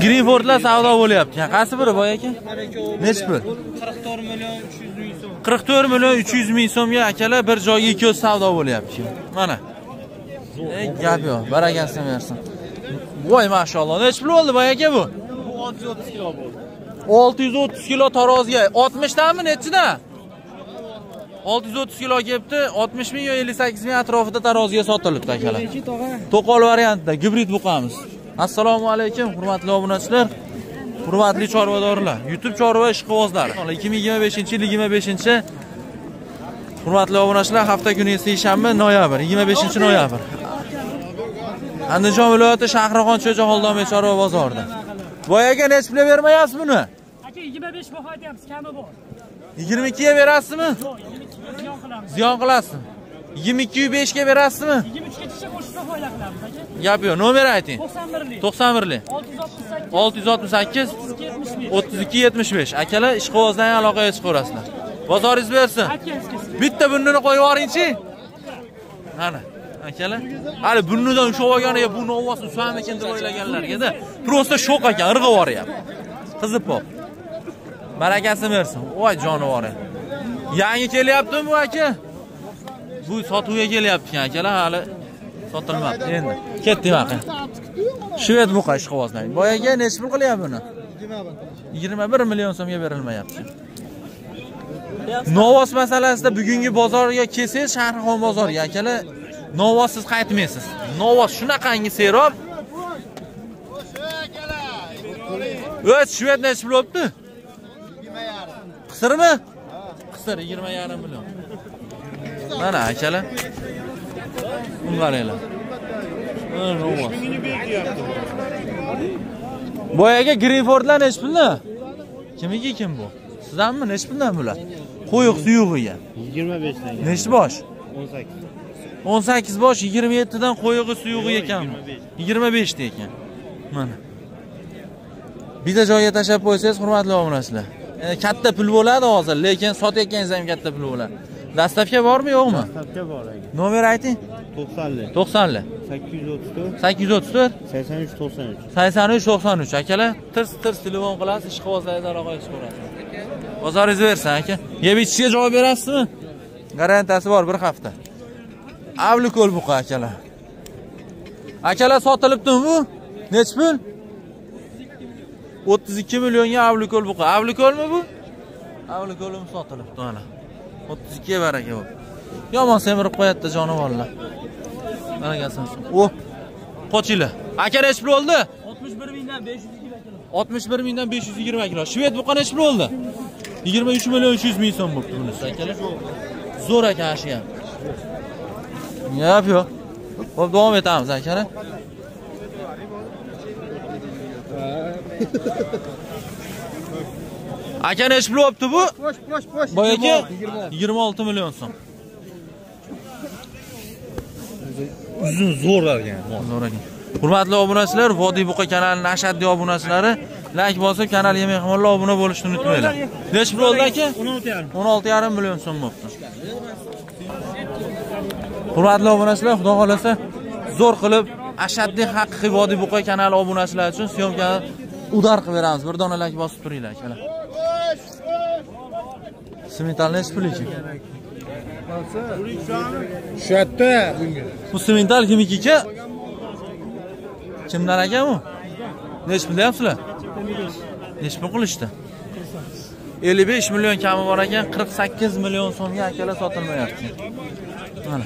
Greenfordlar savdo bo'lyapti. Qaysi biri boy aka? Nechi pul? 44 million 300 ming so'm. 44 million 300 ming so'mga akalar bir joyga ikkovi savdo bo'lyapti. Mana. Gap yo'q, barakasini bersin. Voy mashalloh. Nechi pul bo'ldi boy aka bu? Bu 630 kilo bo'ldi. 630 kilo taroziga. 60 danmi nechidan? 630 kilo kelibdi, 60 ming yo 58 ming atrofida taroziga sotilibdi akalar. To'qol variantida gibrid buqamiz. Assalomu alaykum hurmatli obunachilar, hurmatli chorvadorlar, YouTube chorva ishqibozlari. 2025-yil 25 hurmatli obunachilar, hafta kuni seshanba, noyabr, 25 noyabr. Andijon viloyati Shahrixon Cho'cha Xoldomiy chorva bozorida. Boy aka, necha pulga bermayapsiz buni? Aka 25 baho aytyapmiz, kami bor. 22 ga berasizmi? Yo'q, 22 ga ziyon qilamiz. Ziyon qilasizmi? 22.5 ga berasizmi? 23 gacha qo'shib foyda qilamiz aka. Gap yo'q. Nomer ayting. 91lik. 91lik. 668 668 32 32 75. Akalar, ishqibozdan aloqaga chiqaverasizlar. Bozoringiz bersin. Bitta burnini qo'yib yuboringchi. Mana, akalar. Hali burnidan ushlab olganiga bu novvos usamikin deb o'ylaganlarga-da, просто sho'q ekan, irg'ib yuboryapti. Qizib pop. Barakasini bersin. Voy jonivori. Yangi kelyaptimi bu aka? Bu sotuvga kelyapti ekan akalar, hali sotilmabdi endi. Ketdik aka. Shved buqa ishqibozlar. Boyaga necha pul qilyapti buni? 21 million so'mga berilmayapti. Novvos masalasida bugungi bozorga kelsangiz, Shahrixon bozoriga akalar, novvossiz qaytmaysiz. Novvos shunaqangi serob. O'z shved necha pul bo'pti? Qisirmi? Qisir 20,5 million. Mana akalar. Buni qaranglar. Novvos. Boyaga Greenfordlar necha puldan? Kimniki kim bu? Sizdanmi? Necha puldan bular? Qo'yiq suyug'iga. 25 dan. Necha bosh? 18. 18 bosh 27 dan qo'yig'i suyug'i ekan. 25 ta ekan. Mana. Bitta joyga tashlab qo'ysangiz, hurmatli obunachilar. Katta pul bo'ladi hozir, lekin sotayotganingiz ham katta pul bo'ladi. Dastavka bormi, yo'qmi? Dastavka bor aka. Nomer ayting. 90lik. 90lik. 834 834 83 93. 83 93. Akalar, tirs-tirs telefon qilasiz, ishqibozlaringiz aloqaga chiqaverasiz. Bozoringiz bersin aka. Yeb ichishga javob berasizmi? Garantiyasi bor bir hafta. Avliko'l buqa akalar. Akalar sotilibdimi bu? Necha pul? 32 millionga Avliko'l buqa. Avliko'lmi bu? Avliko'lim sotilibdi mana. 32 baraka bo'ldi. Yomon semirib qo'yapti jonivorlar. Barakasini. O, qochinglar. Aka necha pul bo'ldi? 61 mingdan 520 kilo. 61 mingdan 520 kilo. Shved buqa necha pul bo'ldi? 23 million 300 ming so'm bo'pti bunisi akalar. Zo'r ekan shu ham. Gap yo'q. Xo'p, davom etamiz akalar. Aka necha pul bo'pti bu? Qo'sh, qo'sh, qo'sh. Boy aka 26 million so'm. Uzun zo'r ekan. Zo'r ekan. Hurmatli obunachilar, Vodiy buqa kanalining ashaddiy obunachilari, like bosib kanalga mehmonlar obuna bo'lishni unutmanglar. Necha pul bo'ldi aka? 16,5. 16,5 million so'm bo'pti. Hurmatli obunachilar, Xudo xolasa zo'r qilib ashaddiy haqiqiy Vodiy buqa kanali obunachilari uchun syomkani udar qilib beramiz. Bir dona like bosib turinglar akalar. Simental necha pul ekan? Shu yerda bunga. Bu simental kimniki aka? Kimdan ekan u? Necha pul deyapsizlar? Necha pul qilishdi? 55 million kami bor ekan, 48 million so'mga akalar sotilmayapti. Mana.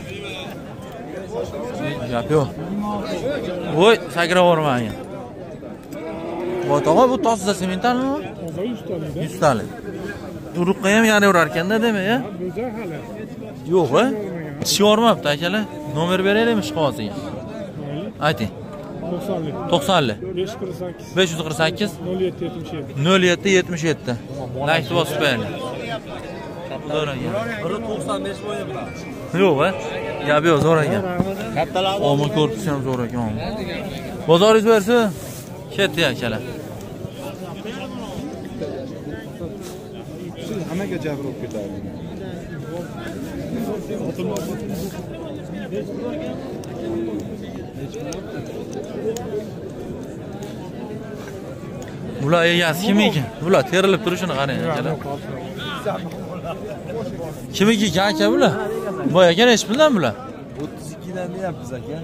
Gap yo'q. Voy, sakrab yubormang. Voy tog'a, bu toza sementalmi? 100 talik. Uruqqa ham yaraverar ekanda demak, ya? Yo'q, a? Tish yormabdi akalar. Nomer beraylikmi ishqibozga? Ayting. 90lik. 90lik. 548 548 07 77. 07 77. Like bosib qo'yinglar. Zo'r ekan. Biri 95 bo'yi bilan. Yo'q, a? Gap yo'q, zo'r ekan. Kattalar Olma korpusi ham zo'r ekan. Olma. Bozoringiz bersin. Ketdi akalar. Siz hammaga jabr bo'lib ketadi. Bular egasi kim ekan? Bular terilib turishini qarang akalar. Kimniki ekan aka bular? Boy aka nechi puldan bular? 32 dan deyapmiz aka.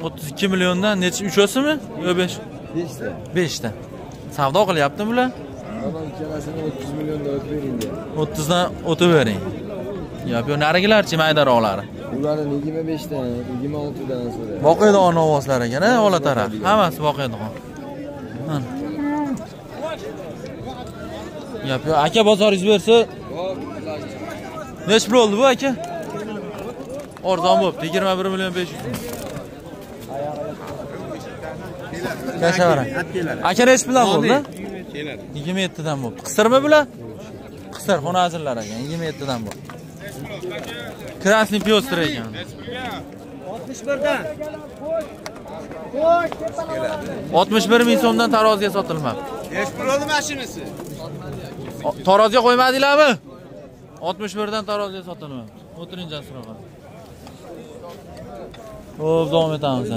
32 milliondan nechi, uchasimi yo 5? 5 ta. 5 ta. Savdo qilyaptimi bular? Tamam, ikkalasini 30 milliondan o'tib bering deyapti. 30 dan o'tib bering. Yo'q, bu narigilarchi maydaroqlari. Ularni 25 dan, 26 dan so'rayapti. Boqadigan ovozlar ekan, ha, ola taraf. Hammasi boqadigan. Mana. Yo'q, aka bozoringiz bersa. Nechi pul oldi bu aka? Arzon bo'pti, 21 million 500 ming. Kashavara. Aka nechi puldan bo'ldi? 27 dan bo'ldi. Qisirmi bular? Qisir, xonazirlar ekan, 27 dan bo'ldi. Krasniy pyoster ekan. 61 dan. 61 ming so'mdan taroziga sotilmabdi. Nechi pul oldi mashinasi? Taroziga qo'ymadinglarmi? 61 dan taroziga sotilmabdi. O'tiring Jasur aka. Xo'p, davom etamiz.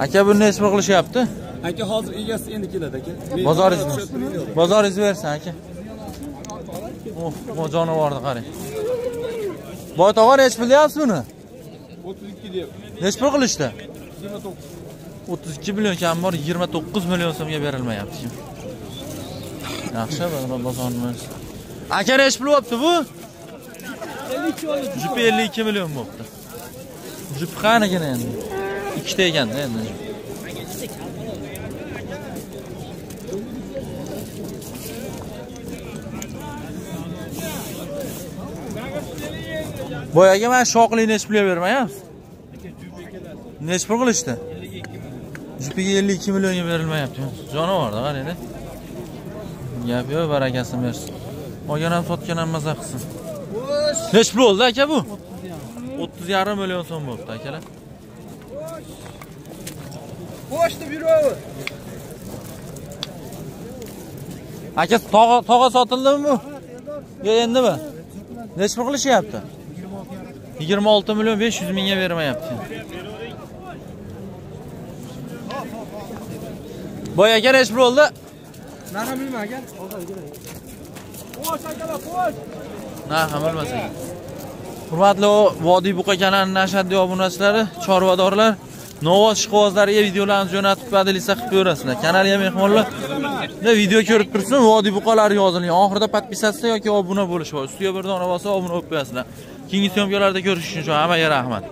Aka buni nechi pul qilishyapti? Aka hozir egasi endi keladi aka. Bozoringizni bersin aka. Oh, bu jonivorni qarang. Boy tog'a nechi pul deyapsiz buni? 32 deyapti. Nechi pul qilishdi? 29. 32 million kam bor, 29 million so'mga berilmayapti. Yaxshi, bozorimiz. Aka nechi pul bo'pti bu? 52 oldi. 52 million bo'pti. Jup qanikin endi? Ikkita ekanda endi. Boyaga mana shoqli nechi pulga bermayapsiz? Nechi pul qilishdi? Jupiga 52 millionga berilmayapti. Jonivorda qarang. Gap yo'q, barakasini bersin. Olgan ham sotgan ham maza qilsin. Nechi pul bo'ldi aka bu? 30,5 million so'm bo'ldi akalar. Bo'sh deb yuraver. Aka tog'a sotildimi bu? Yo endimi? Nechi pul qilishyapti? 26 million 500 mingga bermayapti. Boy aka nechi pul bo'ldi? Narxini bilma aka. Qo'sh akalar, qo'sh. Narxini bilmasak. Hurmatli Vodiy Buqa kanalining ashaddiy obunachilari, chorvadorlar, Novoz ishqibozlariga videolarni jo'natib badilisa qilib ko'rasizlar. Kanalga mehmonlar video ko'rib tursin, Vodiy Buqalari yozilgan. Oxirida podpisatsiya yoki obuna bo'lish bor. Ustiga bir dona bo'lsa obuna bo'lib qo'yasizlar. Keyingi syomkalarda ko'rishguncha hammaga rahmat.